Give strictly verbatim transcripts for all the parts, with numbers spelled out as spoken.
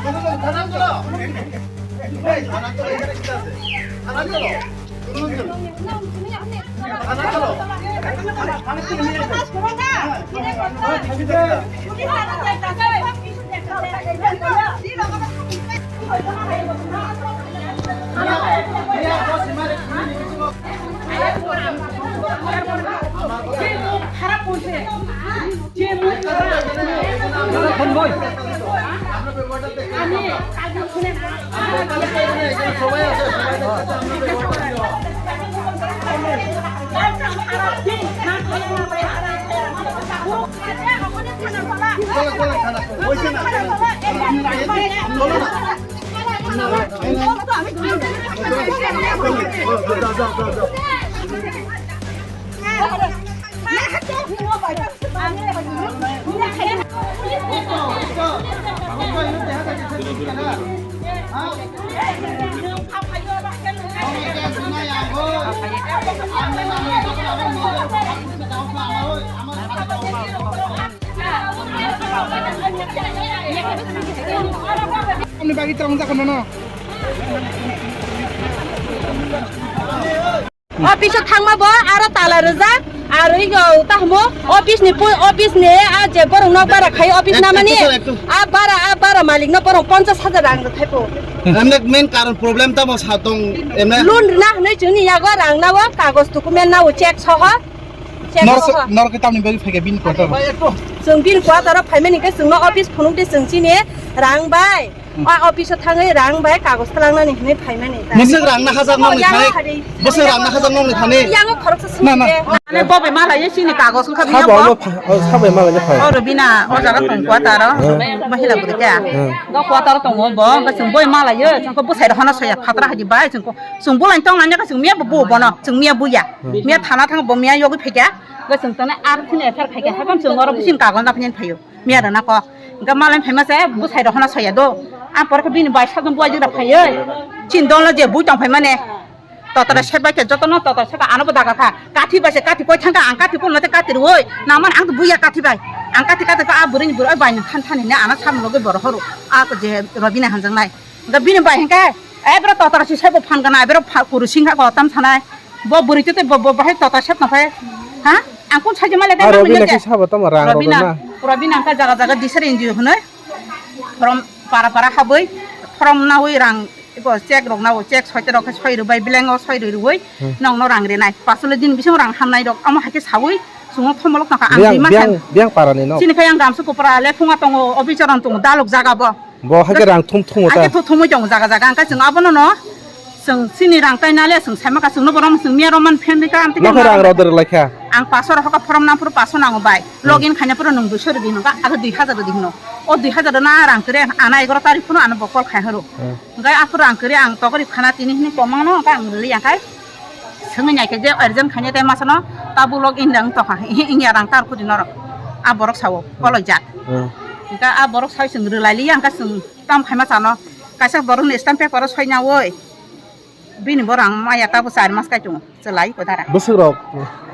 Ani bagi terang jago nono. Office o thangma bo aro tala rijak, aro igo tahmo office ni pui-, office ni a je borok nok bara khai office Ek-, namani, ekto sir, ekto. A bara, a bara malik no borok ponchas hajar rang rwthai po. Emne main karon problem tamo sa tong emne. Loan rwna hwnwi chwngni yago rang nawo kagoj document nawo check soho. Check Nor-, soho. Nor ke tamni bagi phai ke bin quarter. Chwng bin quarter o phaimani khe chwngno office phunuk de chwng chini rang bai. A office o thangwi rang bai kagoj twlangnani hinwi phaimani. Bwswk rang na hajak nokni thani? Bwswk rang na hajak nokni thani? Yango khoroksa Na, na. Sini de. Ane bobe mala ye sini kagoj wngkha Sabo biya bo. Abo pha-, o, sabo mala ye phai. O Robina, o jaga tong quarter o. Hmm. Mahila bwrwi ta. Hmm. Go quarter o tongo bo, bo chwng boi mala ye, chwng ko bwsai rok hano soya phatra haji bai, chwng ko, chwng bolai tong nanya ka chwng miya bo bo bono, chwng miya buya. Hmm. Miya thana thang bo miya yogwi phekya, go chwng tone ar thini F I R khaikya, hakam chwng oro bising kagoj na phinin phaio. Miya rana ko. Ga malai phaima se bwsai rok hana soya do. A por khe bini bai sakno buai jora phaioi. Chin dolo je bui tong phaimane. Totora se bai khe jotono totora se ano bo daga kha. Kathi bai se kathi koi thangka ang kathi kun mate kathi roi. Naman ang buya kathi bai. Ang kathi kathi ka a bwrwi ni bwrwi bai nang than than ne ana sam logi bor horu. A ko je Robina hanjang nai. Ga bini bai hengke. Ebro totora si sebo phan gana ebro pha kuru singha ko tam sanai. Bo bwrwi tete bo, bo bahai tota sep naphai. Ha? Ang kun saja male Ah, tang Robina nang ke sabo tamo rang Robina, Robina. Robina ka jaga jaga disar N G O hwnoi. From para para haboi, from nawi rang, iko check rok nawo, check soite rok soi rwbai, blank o soi rwbai, Hmm. nong no rang renai. Pasole din bising rang hamnai rok, amo haike sawi, sungo thomolok naka ang Biang, dui ma biang, khan. Biang para ni no. Sini khai ang gamsu kopra le phunga tongo, officer on tongo, dalok jaga bo. Bo haike rang thum thum ta. Haike thum thumwi tongo jaga jaga, angka chwng abono no. Chwng chini rang tai nale chwng saima ka chwngno borom chwng miya roman phen rika amtwi Nokha rang rok dwrwk laikha. Ang paso rok hoka phorom nang phuru paso nango bai. Hmm. Login khaina phuru nwng duiso rwdi hwnka aro dui hajar rwdi hwno. O dui hajar rwna rang kwrwi ang ana egaroh tarikh phuru ano bokol khai horo. Hmm. Hwnkhe aphuru rang kwrwi ang tokori khana tini hwnwi tongmano hwnkhe ang rwli yakhai. Swngwi naikhe je urgent khaina tei masano tabuk login rang tokha. Inya rang tar khudi norok. A borok sao koloi jak. Hmm. Hwnkhe a borok sao chwng rwlaili ya hwnkhe chwng tam khaima chano. Kaisa borokni stamp paper o soinaui. Bini bo rang maya tabo char mas kai tongo, chwlai ko dara. Bwswk rok,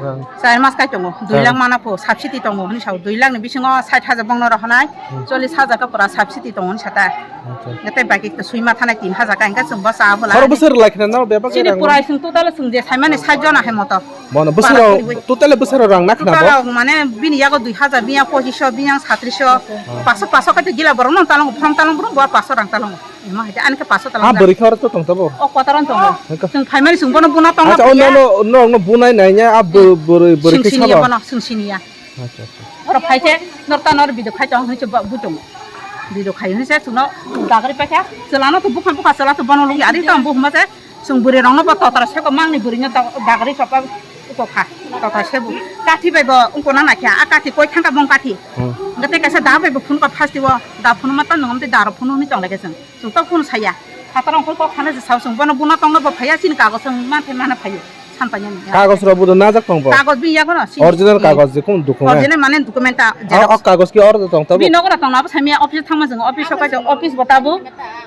rang. Char mas kai tongo, dui lakh mana pho, subsidy tongo hwnwi sao, dui lakh ni bisingo sait hajar bongno rohonai, Hmm. chollish hajar ka pura subsidy tongo hwnwi sata. Acha. Tei baki to sui ma thanai tin hajar ka, engka chwng bo cha bo la. Horo bwswk rwlai khna no bebak Chini rang no? Purai chwng total chwng je saimani sait jona hai moto. Bono bwswk Para rok, twi bai. Total bwswk rok rang na khna bo? Total rok mane bini yago dui hajar, bini yago pochisho, bini yago satrisho, Hmm. paso, paso ka te gila borok no talango, from talang borok bo paso rang talango. Ema hai ani khe paso tala. Ah, bwrwi khe oro to tong tabo? O kwtaron tongo. Heka. Chwng phaimani chwng bono buna tong Acha, o laphaya. Nono, nono bunai nai nya, a bw-, bwrwi, bwrwi Chwng khe siniya sabo? Bono, chwng siniya. Acha, acha. Oro phai khe, nor ta nor video khai tong, hwnwi se bo, bu tongo. Video khai hwnwi se chwngno dagri paikha, chwlano to bukha, bukha, chwla to bono logi ari tong, bu hwnba se chwng bwrwi rokno bo totra seko mangni bwrwino da-, dagri chopha uko kha, totra sebu. Kathi bai bo uko na naikha, a kathi koi thangka bong kathi. Hmm. Hwnkhe tei kaisa da bai bo phunukha phastiwo, da phunuma tamo nungam tei da rok phunu hwnwi tong lai khe chwng. Chwng tok phunu saya. Phataro wngkha kok phano se sao chwng bono buna tongno bo phaiya chini kagoj chwng manthai mana phaio. San painani. Kagoj rok bo najak tong bo? Kagoj bini yagono chini. Original kagoj je kum dukhung. Original mane document ta O, o xerox. Kagoj ki or tong tabo? Bini nogo rok tongno abo samya office thangma chwng office o kaisa office bo tabo.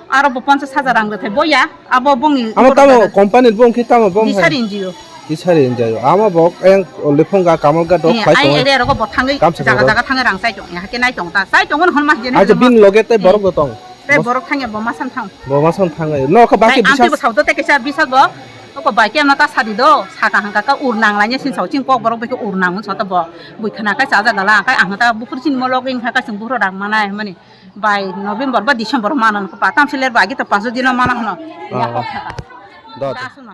Aro bo ponchas hajar rang rwthai boya. Abo bongni Amo tamo company bo wngkhe tamo bo wngkha? Disari N G O. Disari N G O. Amo bo yang Lifong ga Kamal ga dok Eh, phai ai tongo. Area rogo bo thangwi Kamsa jaga rogo. Jaga thangwi rang chai tong. Ya ke nai tong ta. Chai tong hon ma jeni. Acha bin loge tai Eh. Borok bo tong. Tei Bos- borok thangya bo masan thang. Bo masan thang. No kha Tei baki ang teibo bisas. Sauto tei kaisa bisas bo. Oko bai khe ano ta sadi do. Saka hangka ka ur nang lainye sin sau ching kok borok bai khe ur nang so to bo. Bui khana kai chaja gala kai ang ta bukur chin mo log ing kha kai sung bukur rang manai mani. Bai November ba December manan ko patam siler bai to paso dino mana hno. Ya Ah. Kok saka. Dot. Ta suno.